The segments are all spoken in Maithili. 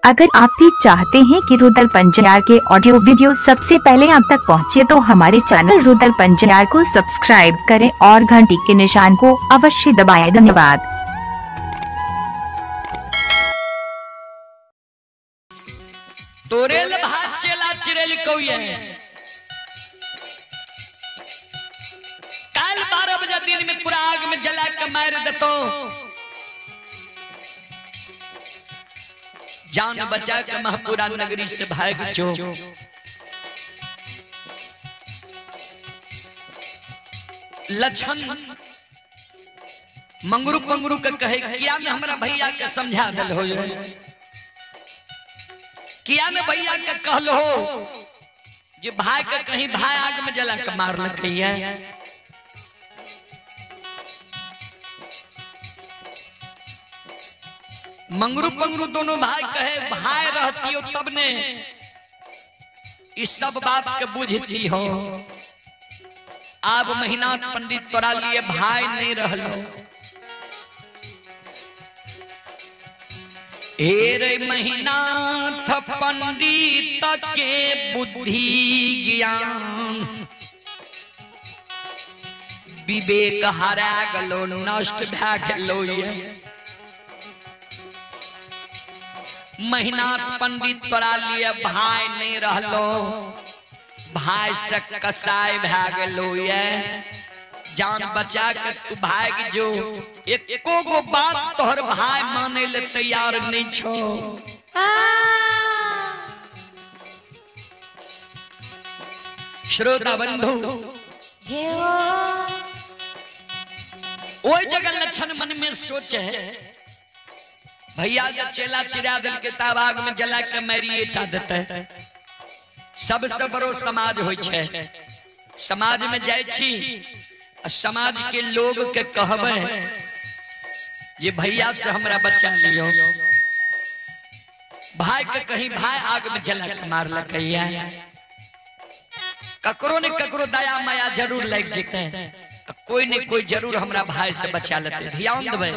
अगर आप भी चाहते हैं कि रुदल पंजियार के ऑडियो वीडियो सबसे पहले आप तक पहुंचे तो हमारे चैनल रुदल पंजियार को सब्सक्राइब करें और घंटी के निशान को अवश्य दबाएं। धन्यवाद। तोरेल भात चेला चिरेल कौये काल 12 बजे दिन में पूरा आग में जला के मार देतो, जान बचा के महपुरा नगरी से भाग जो। लक्षण मंगरू पंगरू के कहे किया ने हमरा भैया के समझा दिल हो, किया ने भैया के कहलो हो जे भाई के कहीं भाई आग में जला के मार लखिया। मंगरू पंगरू दोनों भाई कहे भाई रहती हो तब ने इस सब बात के बुझती हो, अब महीना पंडित तोरा लिए भाई नहीं रहलो। हे रे महीनाथ पंडित के बुद्धि ज्ञान विवेक हरा गलो नष्ट भा गलो। महीनाथ पंडित तोरा लिए भाई नहीं रहलो, भाई से कसाई भा गलो, जान बचा के तू भाग जो, एको गो बात तोहर भाई माने ले तैयार नहीं छो। श्रोता बंधु ओई जगह लक्षण मन में सोचे भैया जब चेला चिरा दिल के तब आग में जला के मरिए टा देते। सबसे बड़ो समाज होइ छै, समाज में जाय छी समाज के लोग के कहबे ये भैया से हमरा बच्चा लियो, भाई के कहीं भाई आग में जला के मारलकैया, ककरो ने ककरो दया माया जरूर लग जेते, कोई ने कोई जरूर हमरा भाई से बचा लेते। ध्यान देबै।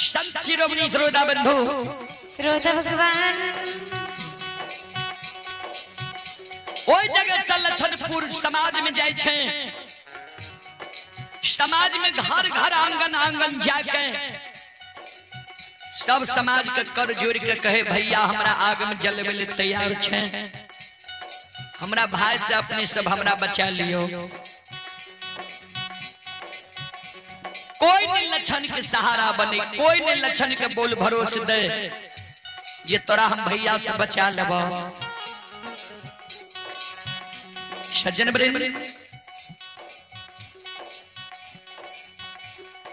संत शिरोमणि श्रोता बंधु श्रोता भगवान ओई जगह से लक्षणपुर समाज में जाय छै, समाज में घर घर आंगन आंगन जाके सब समाज के कर जोड़ के कहे भैया हमरा आग में जलवे ले तैयार छै, हमरा भाई से अपने सब हमरा बचा लियो। कोई नहीं लक्षण के सहारा बने, कोई नहीं लक्षण के बोल भरोस दे ये तोरा हम भैया से बचा लेब। सज्जन प्रेम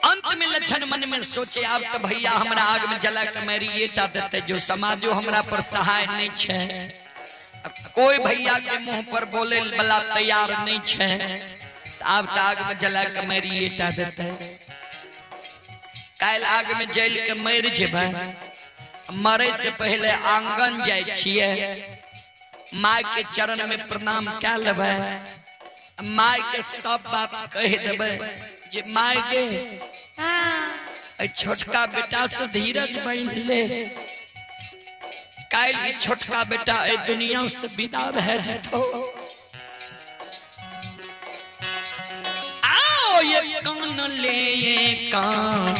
अंत में लक्षण मन में सोचे अब तो भैया हमरा आग में जला के मरिए टा देते, जो समाजो हमरा पर सहाय नहीं छे, कोई भैया के मुंह पर बोले वाला तैयार नहीं छे, अब तो आग में जला के मरिए टा देते। काल्हि आग में जल के मर जेबै, मरे से पहले आंगन जाय छियै, माय के चरण में प्रणाम कै लेबै, माय के सब बात कह देबै जे माय के छोटका बेटा से धीरज बांधि ले, काल्हि छोटका बेटा एहि दुनिया से विदा भए जेतौ। आओ ये कान ले ये कान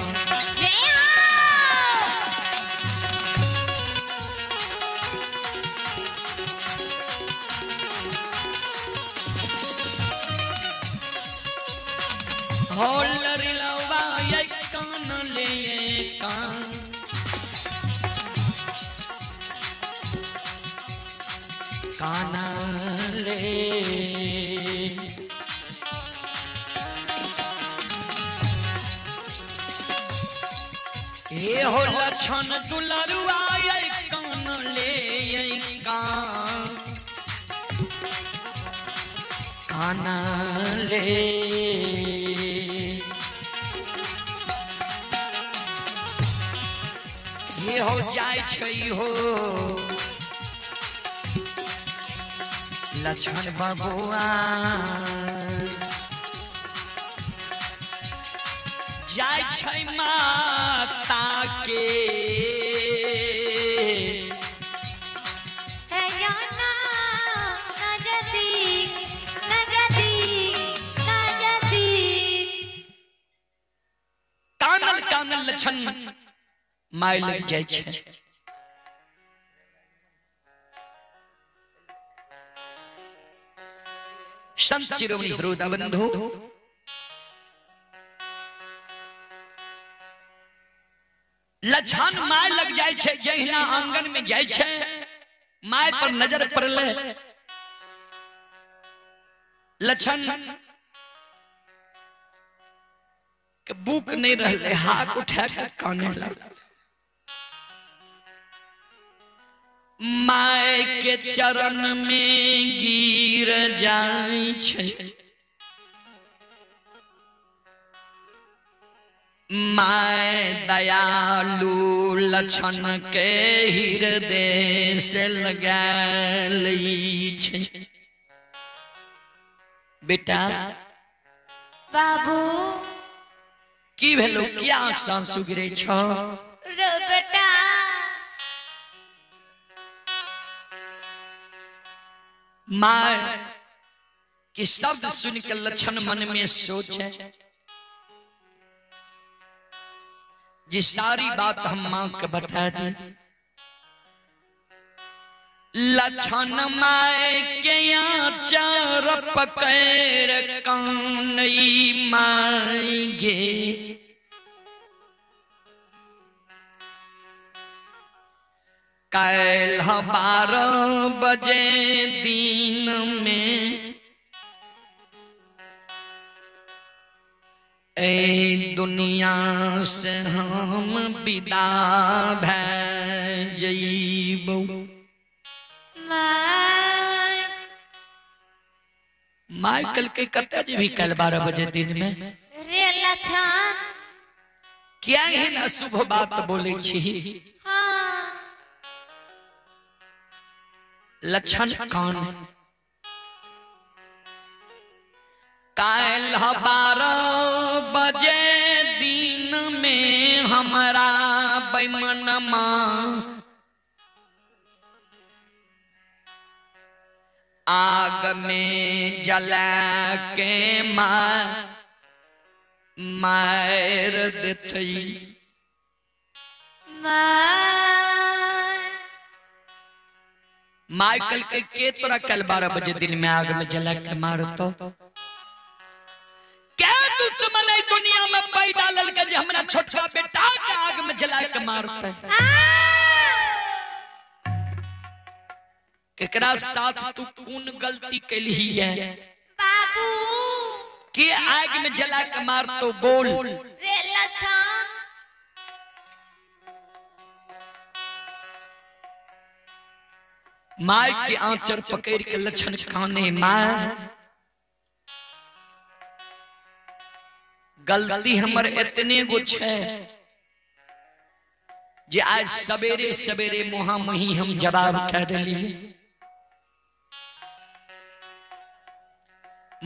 ये कान ले ये कान। काना ले। ए हो लछन दुलरुआ कान ले कान काना ले। ये हो जाय छै हो लछन बबुआ जाय छै माता के कानल कानल लछन my लग जाय छै। संत शिरोमणि श्रोता बंधु लछन my लग जाय छै, जहिना आंगन में जाय छै my पर नजर पड़ले लछन के बुक नहीं रहले, हाथ उठा के काने लगल। My के चरण में गिर जाय छै, my दयालु लछन के हृदय से लगा लै छै। बेटा बाबू की भेलो, किया आंख से आंसू गिरे छो? रो बेटा my के शब्द सुन के लछन मन में सोचे जी सारी बात हम मां के बता दी। लछन my के आचार पकड़ कानई my गे, कैल 12 बजे दिन में ए दुनिया से हम विदा भै जइबौ। My कल के कते जी भी कल 12 बजे दिन में रे लछन क्या एहन अशुभ बात बोले छी? लछन कान काल 12 बजे दिन में हमारा बैमनमा आग में जला के मार देतई। माइकल के तोरा कल 12 बजे दिन में आग में जला के मारतो? क्या दुश्मन है दुनिया में पैदा ललके जे हमरा छोटका बेटा के आग में जला के मारते? केकरा साथ तू कौन गलती कैलही है बाबू के आग में जला के मारतो? बोल रे लछन my के आंचर पकड़ के लछन काने my गलती हमर इतने गो छे जे आज सवेरे सवेरे मुहा मुही हम जवाब कह दिली।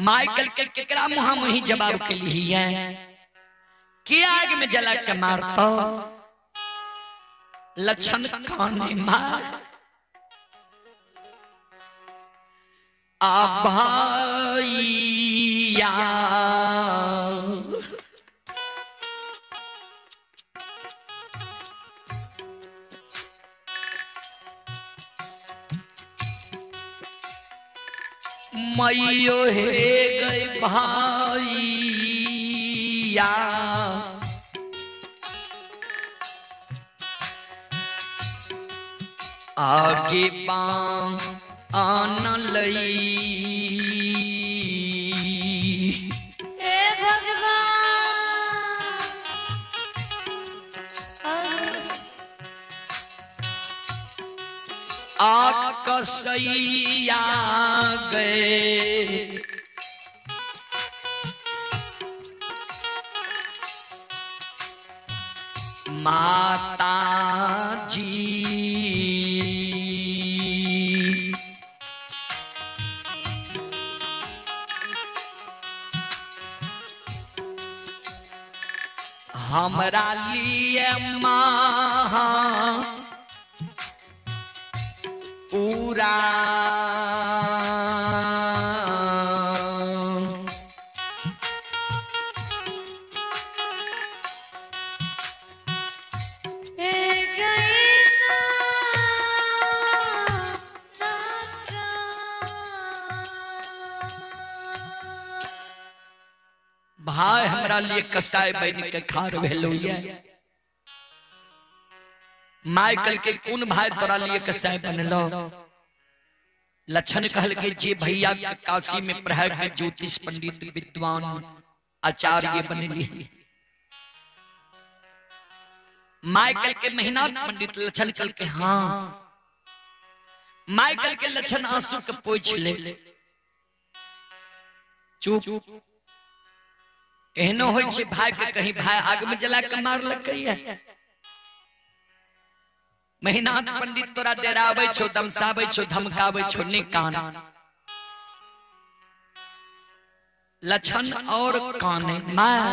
माइकल के केकरा मुहा मुही जवाब के लिए है के आग में जला के मारतो? लछन काने मार भाइया मैयो हे गई भाइया आगे बां आनलै। हे भगवान आ कसैया गए माता जी। हमरा लिए माँ पूरा भाई हमरा लिए कसाई बन के खार भेलो ये। माइकल के कोन भाई तोरा लिए कसाई बनलो? लक्षण कहल के जे भैया के काशी में पढ़ाई के ज्योतिष पंडित विद्वान आचार्य बनली। माइकल के मेहनत पंडित लक्षण कल के हाँ। माइकल के लक्षण आंसू के पोंछ ले। चुप एहनो होय छै भाई के कहीं भाई आग में जला के मारलकै है। मेहनत पंडित तोरा डराबै छौ, दमसाबै छौ, धमकाबै छौ, नै कान। लक्षण और काने मां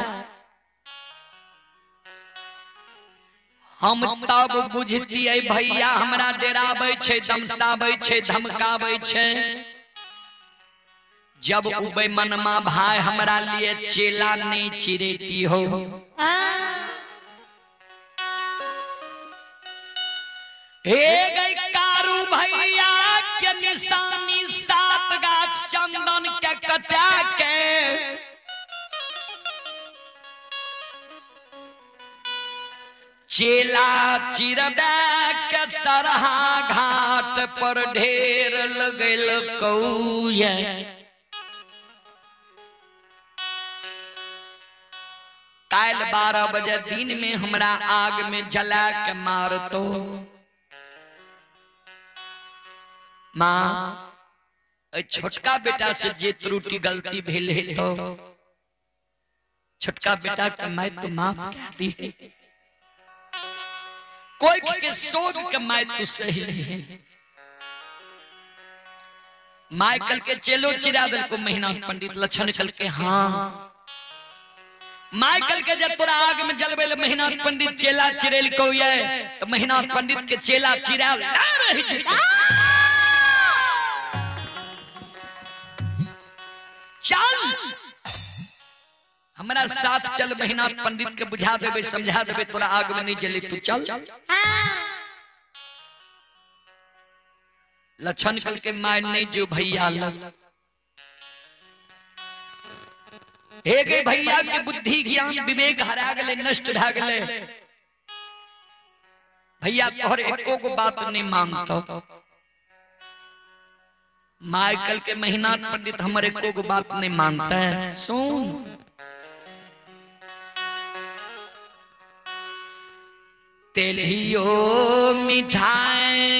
हम तब बुझतियै भैया हमरा डराबै छै, दमसाबै छै, धमकाबै छै। जब उबे मनमा भाई हमरा लिए चेला नहीं चिरेती हो। हे गई कारू भैया के निशानी 7 गाछ चंदन के कटा के चेला चिरबा के सरहा घाट पर ढेर लगल कौया। काल 12 बजे दिन में हमरा आग में जला के मार तो माँ छोटका बेटा से जे त्रुटि गलती भेल है तो छोटका बेटा के मैं तो माफ कर दी है। कोई के शोध के मैं तो सही है। माइकल के चेलो चिरा दल को महीना पंडित लक्षण कल के हाँ। माइकल के जब तोरा आग में जलबे ले महीना पंडित चेला चिरेल को ये तो महीना पंडित के चेला चिरा रही। चल हमरा साथ चल, महीना पंडित के बुझा देबे समझा देबे तोरा आग में नहीं जले तू चल। लक्षण कल के my नहीं जो भैया लग हे गे भैया के बुद्धि ज्ञान विवेक हरा गले, नष्ट भा गले। भैया तोहर एको गो बात नहीं मानतो। माइकल के महीना पंडित हमर एको गो बात नहीं मानता है। सुन तेलियो मिठाई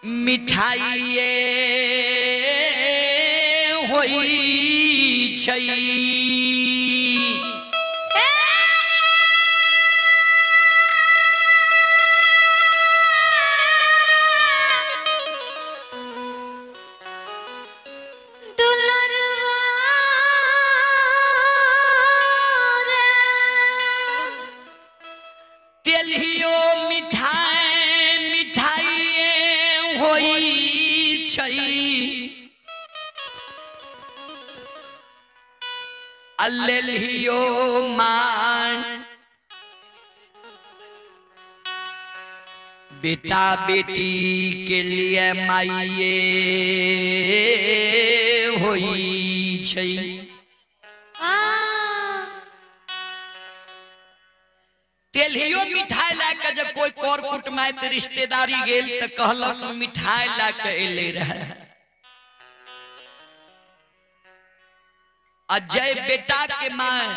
मिठाइये होई छै। तेलियो मिठाई मिठाइये होई छै। अल्लेलियो मान बेटा बेटी के लिए माइये होई छै। डेलियो मिठाई ला के जब कोई कर कुटमाइत रिश्तेदारी गेल त कहलक मिठाई ला के एले रहे। अजय बेटा के माय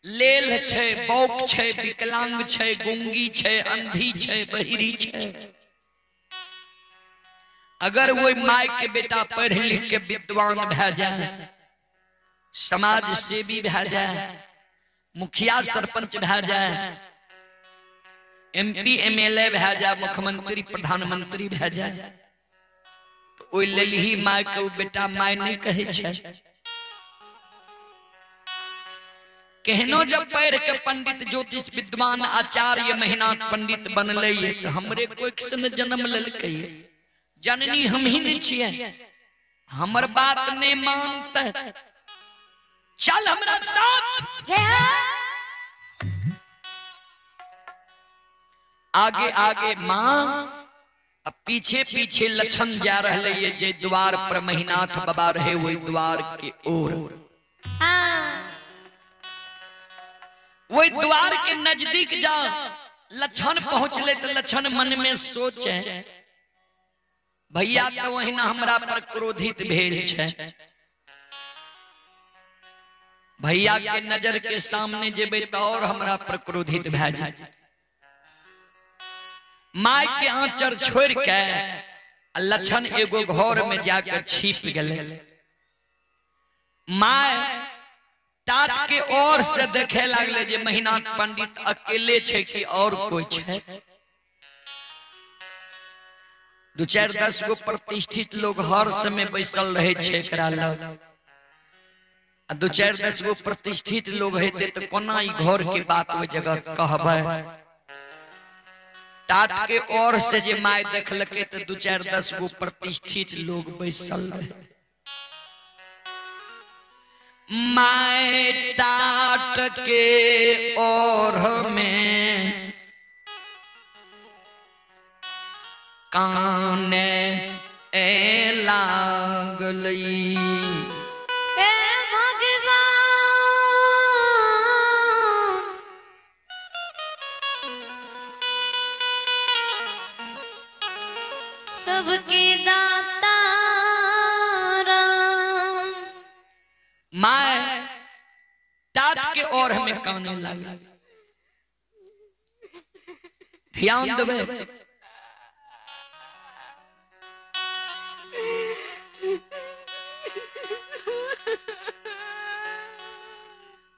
लेल छै, बौक छै, विकलांग छै, गुंगी छै, अंधी छै, बहिरी छै, अगर वही my के बेटा पढ़ लिख के विद्वान भए जाए, समाज सेवी भए जाए, मुखिया सरपंच भए जाए, एमपी एमएलए भए जाए, मुख्यमंत्री प्रधानमंत्री भए जाए, तो ओहि लेल ही my के बेटा my नहीं कहै छै। केहनो जब पढ़ के पंडित ज्योतिष विद्वान आचार्य महिनाथ पंडित बनले तो हमरे कोख से न जन्म लेलकै, जननी हम ही नहीं छियै, हमर बात नहीं मानते, चल हमरा साथ। आगे आगे मां, अब पीछे पीछे लक्षण जा रहे ये जे द्वार पर महिनाथ बाबा रहे वही द्वार के ओर। वही द्वार के नजदीक जा लक्षण पहुंचले तो लक्षण मन में सोचे, भैया तो वही ना हमरा पर क्रोधित भेल छे, भैया के नजर के सामने जेबे तो और हमरा पर क्रोधित भए जाए। My के आंचर छोड़ के लक्षण एगो घर में जाकर छिप गए। My तात के ओर से देखे लागले जे महिनाथ पंडित अकेले छे कि और कोई छे। दू चार 10 गो प्रतिष्ठित लोग हर समय बैसल रहे छे एकरा लग, आ 2 4 10 गो प्रतिष्ठित लोग हेते तो कोना ई घर के बात ओहि जगह कहबै। तात के ओर से जे my देखलके तो 2 4 10 गो प्रतिष्ठित लोग बैसल रहे। My तात के ओर में काने ए लागलई, ए भगवान सबके दाता राम। My तात के ओर में काने लागल। ध्यान देबै,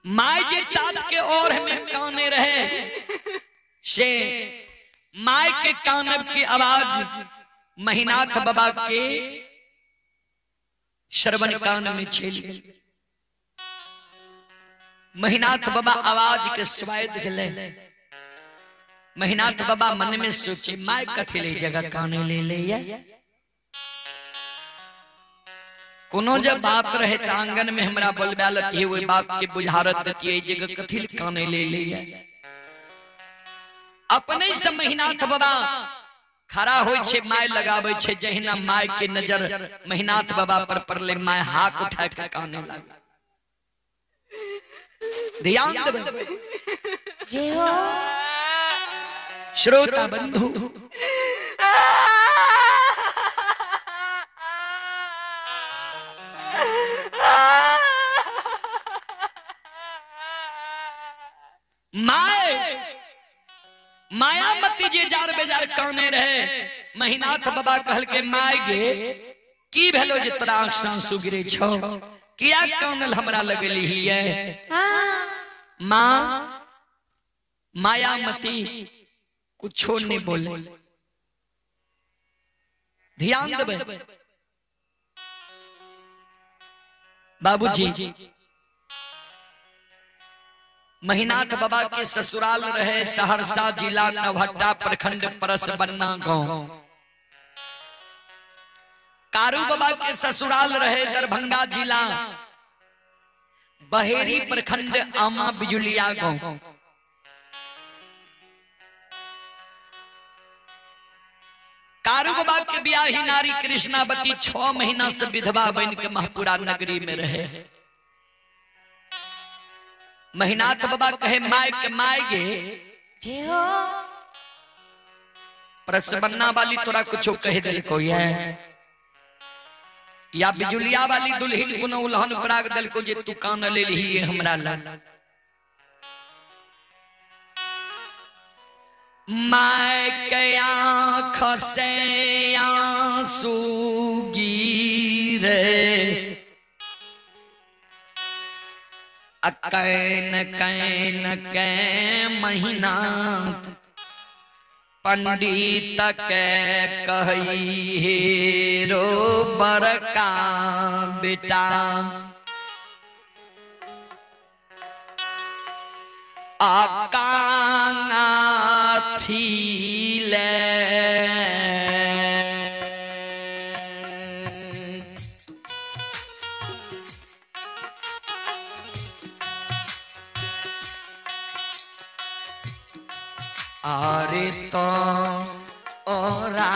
my जे तात के ओर में काने रहे से my के कानब की आवाज महिनाथ बाबा के श्रवण कान में चल गई। महिनाथ बाबा आवाज के स्वाद गले। महिनाथ बाबा मन में सोचे my कथी ले जगह काने ले ले, कोनो जब बात रहे तो आंगन में हमरा बोलबा लती है, बात के बुझारत देती है, जगह कथी काने ले ले। अपने से महिनाथ बाबा खड़ा होय छे, my लगावे छे, जहिना my के नजर महिनाथ बाबा पर पड़ले my हाथ उठा के काने लागल। ध्यान देबै जे हो श्रोता बंधु, my Mayamati जे जार बेजार काने रहे। महिनाथ बाबा कहल के my गे की भेलो जे तोरा आंख से आंसू गिरे छौ, किया कानल हमरा लगली हिये। मां मायामती कुछो नहीं बोले। ध्यान देबै बाबूजी, महिनाथ बाबा के ससुराल रहे सहरसा जिला नवहट्टा प्रखंड परसबन्ना गांव। कारू बाबा के ससुराल रहे दरभंगा जिला बहेरी प्रखंड आमा बिजुलिया गांव। कारू बाबा के ब्याही नारी कृष्णावती 6 महीना से विधवा बन के महपुरा नगरी में रहे। महिनाथ बाबा कहे my के my गे जे हो। प्रसवन्ना वाली तोरा कुछो कह दिल कोई है या बिजुलिया वाली दुल्हन कोनो उल्हन पराग दिल को जे तू कान ले ली हमरा ला। My के आँख से आंसू गिरे अकैन can के महीना पंडित के कही हेरो बरका बेटा। आकांगा थीले आरे तो ओरा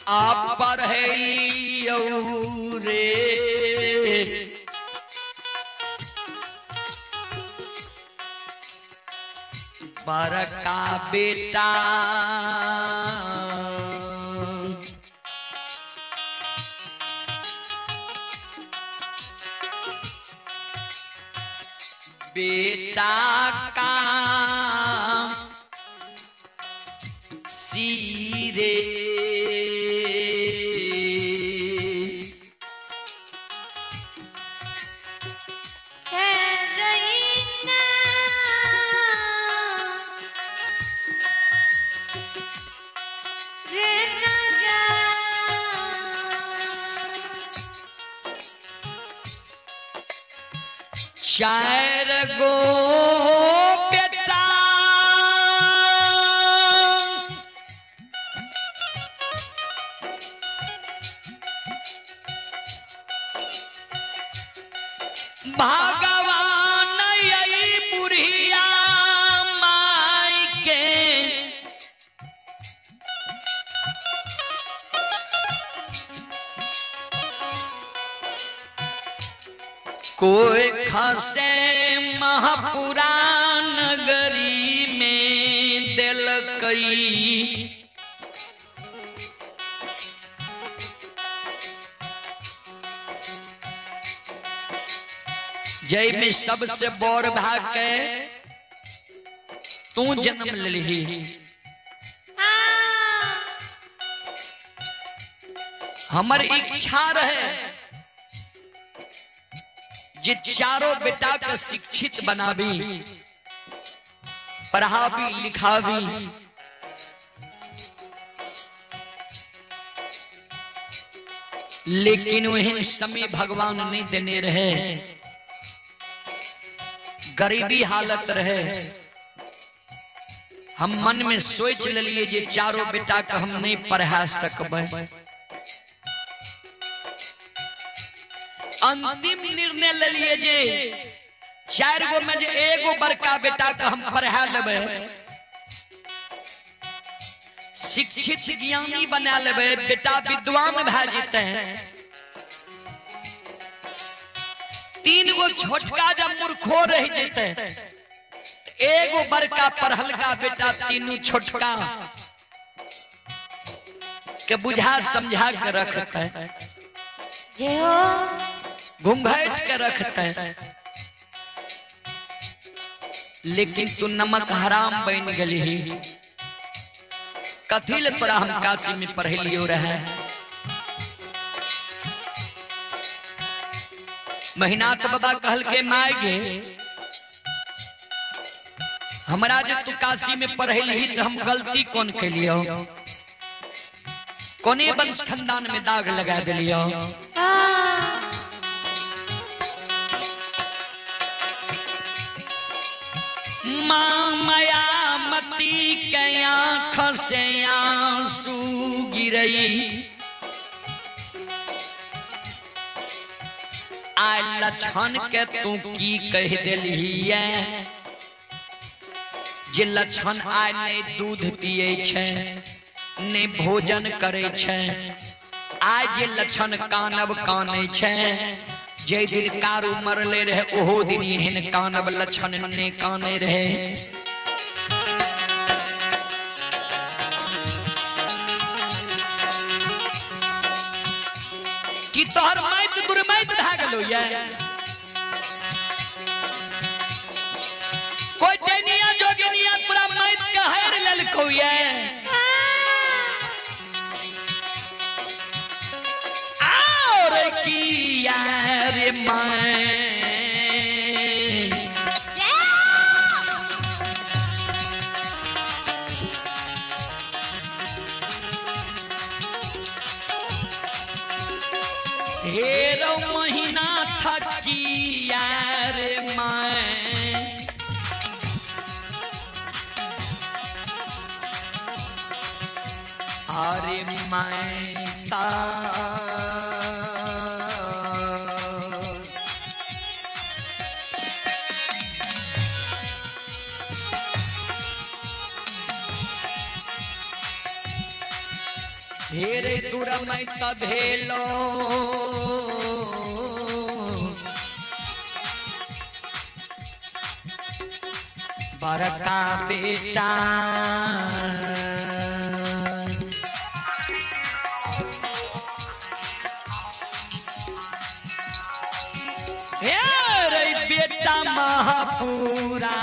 आप पर है रे बरका बेटा। बेटा का सीरे चार गो बेटा भगवान यही बुढ़िया माई के कोई खसे महापुराण नगरी में दिल कई जय में सबसे बड़ भाग के तू जन्म लेली। हमर इच्छा रहे जे चारों बेटा के शिक्षित बनाबी, पढ़ाबी लिखाबी। लेकिन वही समय भगवान नहीं देने रहे, गरीबी हालत रहे। हम मन में सोच लिए जे चारों बेटा के हम नहीं पढ़ा सकबै। अंतिम निर्णय ले लिए जे चार गो में जे एगो बड़का बेटा के हम पढ़ा लेबै, शिक्षित ज्ञानी बना लेबै, बेटा विद्वान भए जेतै। तीन गो छोटका जब मूर्खो रह जेतै, एगो बड़का पढ़लका बेटा तीनू छोटका के बुझा समझा के रखते, घूंघट के रखते। लेकिन तू नमक हराम बन गली। कथी ले तोरा हम काशी में पढ़लियो रहे। महिनाथ बाबा कहल के my गे हमरा जे तू काशी में पढ़ेली तो हम गलती कौन कैलियो, कोने वंश खानदान में दाग लगा दिलियो। माँ मायामती के आँख से आंसू गिरई, आय लक्षण के तू की कह देलही जे लक्षण आय नहीं दूध पिए छे नहीं भोजन करे छे। आय जे लक्षण कानब काने छे जे दिन कारू मरले रहे ओहो दिन एहन कानब लक्षण ने काने रहे। कि तोहर माइत दुर्माइत भए गेलो ये कोई डैनिया जोगिनिया पूरा माइत के हैर लेलको ये और की यार मैं हेरो महीना थकी यार मैं अरे मैं ता हेरे दुरमय तभेलो बरका बेटा हेरे बेटा महापुरा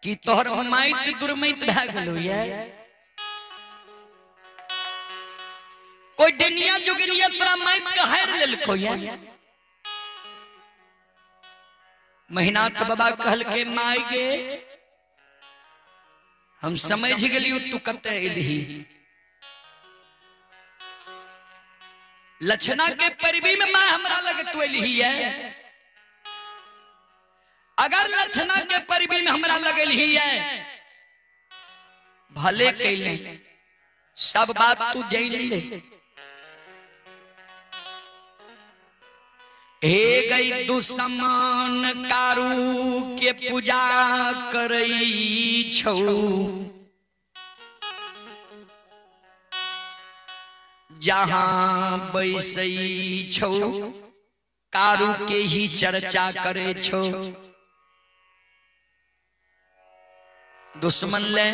कि तोहर माइत दुर्मैत भए गेलो ये कोई डनिया जोगिनिया तोरा माइत के हार लेलको ये। महिनाथ बाबा कहलके माय गे हम समझ गेलियो तू कते एलही। लक्षणा के परबी में माय हमरा लग तू एलही है। अगर लक्षणा के परबी में हमरा लगल ही है भले कैले सब बात तू जान ले। हे गई दुश्मन कारू के पूजा करई छौ जहां बैसई छौ कारू के ही चर्चा करे छौ। दुश्मन ले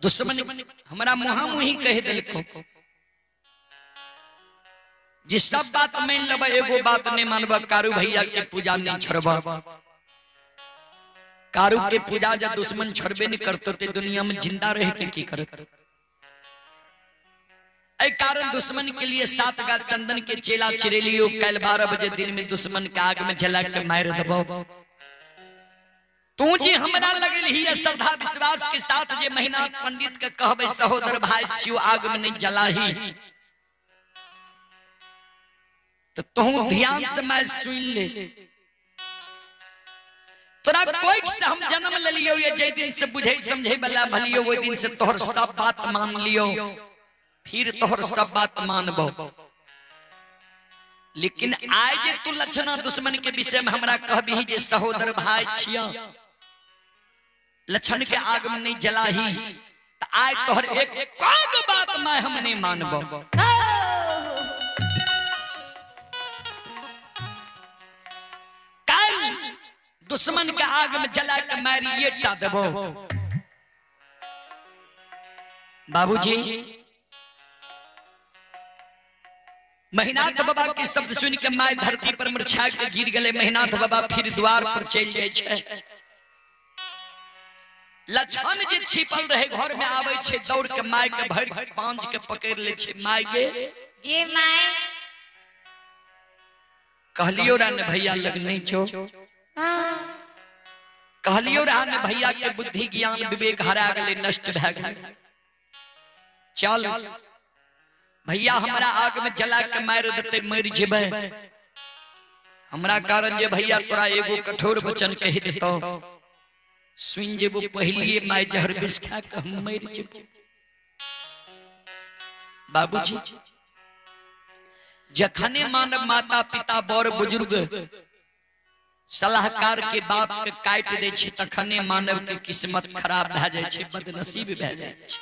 दुश्मन हमरा मुहा मुही कह दिलको जी सब बात मान लेबै एगो बात नहीं मानब कारू भैया के पूजा नहीं छोड़ब। कारू के पूजा जब दुश्मन छोड़बे नहीं करतो ते दुनिया में जिंदा रह के की करत। कारण दुश्मन के लिए 7 गार चंदन के चेला चिरेलियो कल 12 बजे दिन में दुश्मन के आग में जला के मार दबो। तू जे हमरा लगल ही श्रद्धा विश्वास के साथ जे महीना पंडित के कहबे सहोदर भाई छियो आग में नहीं जलाही तो तू ध्यान से मैं सुन ले। तोरा कोख से हम जन्म लेलियो, ये जे दिन से बुझे समझे वाला भलियो ओहि दिन से तोहर सब बात मान लियो, फिर तोहर सब बात मानबो। लेकिन आइ जे तू लक्षणा दुश्मन के विषय में हमरा कहबी जे सहोदर भाई छिया, लक्षण के आग में नहीं जलाही, त आइ तोहर एक कोग बात मैं हम नहीं मानबो। काल दुश्मन के आग में जला के मारिए टा देबो। बाबूजी महिनाथ बाबा के शब्द सुन के my धरती पर मुरझा के गिर गए। महिनाथ बाबा फिर द्वार पर चल जाए छे। लक्षण जे छिपल रहे घर में आवे छे, दौड़ के my के भर पांच के पकड़ ले छे। My गे गे my कहलियो रा ने भैया लग नहीं छो, कहलियो रा ने भैया के बुद्धि ज्ञान विवेक हरा गेले, नष्ट भए गेले। चल भैया हमरा आग में जला के मार देते, मर जेबै। हमरा कारण जे भैया तोरा एगो कठोर वचन कहि देतो, सुन जेबो पहलिए my जहर विष खा के हम मर जेबो। बाबूजी जखने मानव माता पिता बड़ बुजुर्ग सलाहकार के बात के काटि दै छै, तखने मानव के किस्मत खराब भए जाइ छै, बदनसीब भए जाइ छै।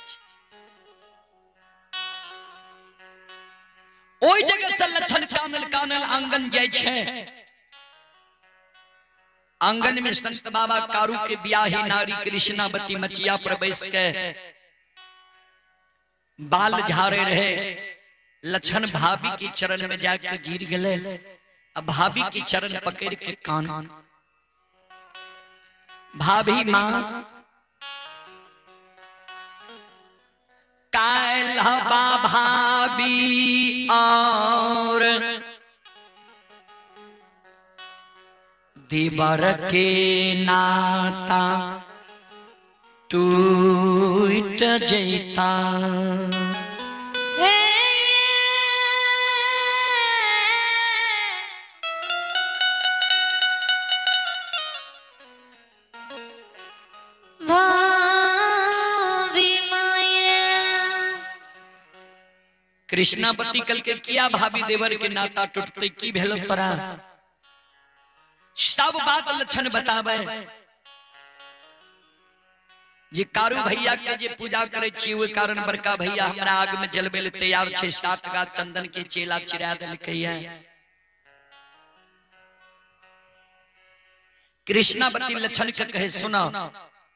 ओहि जगह से लक्षण कानल कानल आंगन जाइ छै। आंगन में संत बाबा कारू के ब्याही नारी कृष्णावती मचिया पर बैस के बाल झाड़े रहे। लक्षण भाभी के चरण में जाके गिर गए। अब भाभी के चरण पकड़ के कान, भाभी मां काल्ह भाभी और देवर के नाता टूट जैता। कृष्णावती कल के किया भाभी देवर के नाता टूटते, की भेल तोरा? सब बात लक्षण बतावे। जे कारू भैया के जे पूजा करे छी, ओहि कारण बड़का भैया हमरा आग में जलबे ले तैयार छे। 7 गाछ चंदन के चेला चिरा देलकै। कृष्णावती लक्षण के कहे, सुना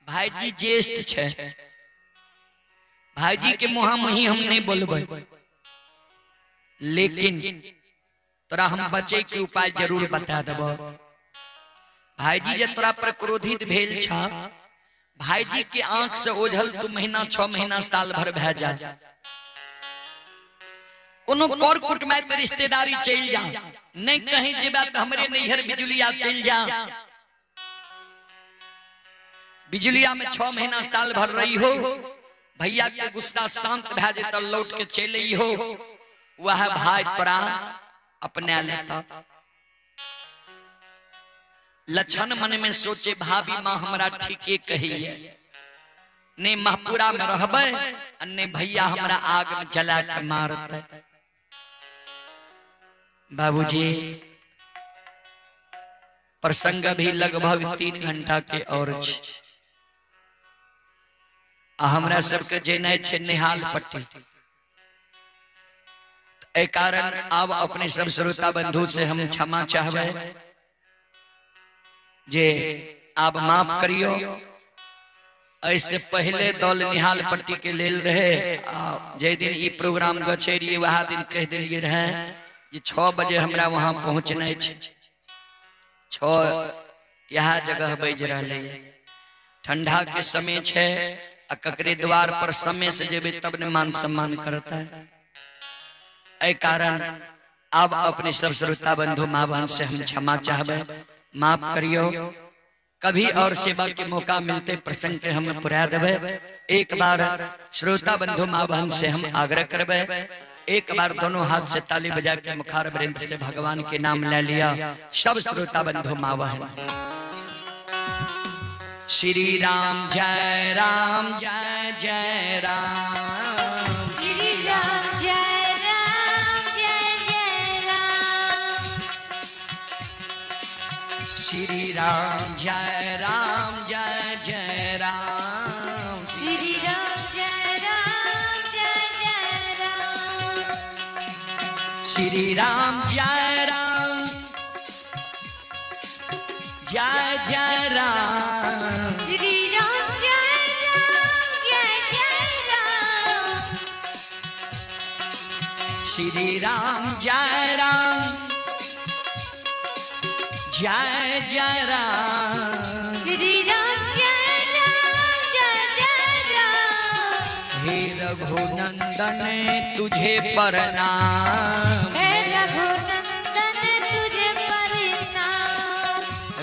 भाईजी ज्येष्ठ छे, भाईजी के मुहा मुही हम नहीं बोलबै, लेकिन तोरा हम बचे के उपाय जरूर बता देबो। भाईजी जे तोरा पर क्रोधित भेल छा, भाईजी के आंख से ओझल तू महीना 6 महीना साल भर भए जा, कोनो कर कुटुम्ब रिश्तेदारी चल जा, नहीं कहीं जेबा तो हमरे नैहर बिजुलिया चल जा। बिजुलिया में 6 महीना साल भर रही हो, भैया के गुस्सा शांत भए जेता, लौट के चल आई हो, वह भाई तोरा अपने लेता। लक्षण मन में सोचे, भाभी मां हमरा ठीके कहिए, ने महपुरा में रहबै ने भैया हमरा आग में जला के मारतै। बाबूजी प्रसंग भी लगभग 3 घंटा के और आ हमरा सबके जेनाइ छै निहाल पट्टी, एहि कारण आब अपने सब श्रोता बंधु से हम क्षमा चाहबै जे आप माफ करियो। ऐसे पहले दल निहाल पट्टी के लेल रहे, जे दिन ई प्रोग्राम गछे रहिए वह दिन कह दिलिए रहे जे 6 बजे हमरा वहां पहुंचना छै। 6 यह जगह बज रहा, ठंडा के समय छै, आ ककरे द्वार पर समय से जेबे तब ने मान सम्मान करता है। एहि कारण अब अपने सब श्रोता बंधु माँ बहन से हम क्षमा चाहबे, माफ करियो। कभी और सेवा के मौका मिलते प्रसंग के हम पुरा देवे। एक बार श्रोता बंधु माँ बहन से हम आग्रह करबे, एक बार दोनों हाथ से ताली बजा के मुखार वृंद से भगवान के नाम ले लिया सब श्रोता बंधु माँ बहन। श्री राम जय राम जय जय राम। श्री राम जय राम जय जय राम। श्री राम जय राम जय जय राम। श्री राम जय राम जय जय राम। श्री राम जय राम जय जय राम। श्री राम जय राम जय जय राम। श्री राम जय राम जय जय राम। श्री राम जय राम जय जय राम। हे रघुनंदन तुझे प्रणाम। हे रघुनंदन तुझे प्रणाम।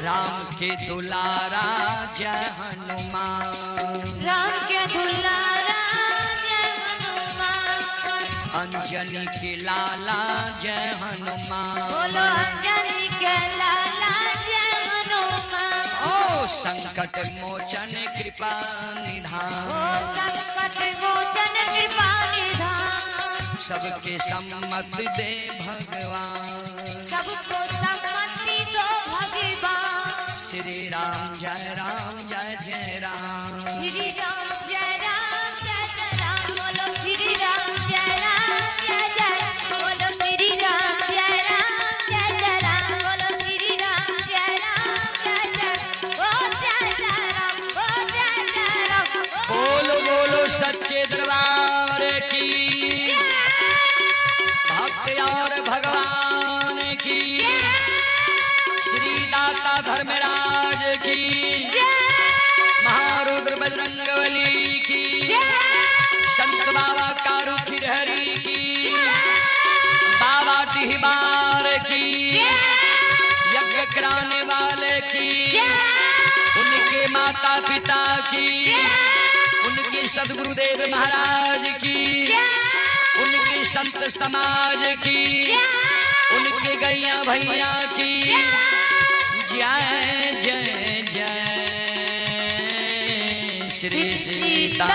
राम के दुलारा जय हनुमान। राम के दुलारा जय हनुमान। अंजनी के लाला जय हनुमान। बोलो अंजनी के लाला जय हनुमान। ओ संकट मोचन कृपा निधान। ओ संकट मोचन कृपा निधान। सबके सम्मत दे भगवान। सबको सम्मति दो भगवान। श्री राम जय राम जय जय राम। श्री राम जय राम जय जय राम। बोलो श्री राम जय राम जय जय। बोलो श्री राम जय राम जय जय राम। बोलो श्री राम जय राम जय जय। ओ जय जय राम, ओ जय जय राम। बोलो बोलो सच्चे दरबार की, भक्त और भगवान की, श्री दाता धर्मराज की, महारुद्र बजरंगबली की, संत बाबा कारू खिरहरी की, बाबा टिहबार की, यज्ञ कराने वाले की, उनके माता पिता की, उनके सदगुरुदेव महाराज की, उनके संत समाज की, उनके गैया भैया की जय जय जय श्री सीता।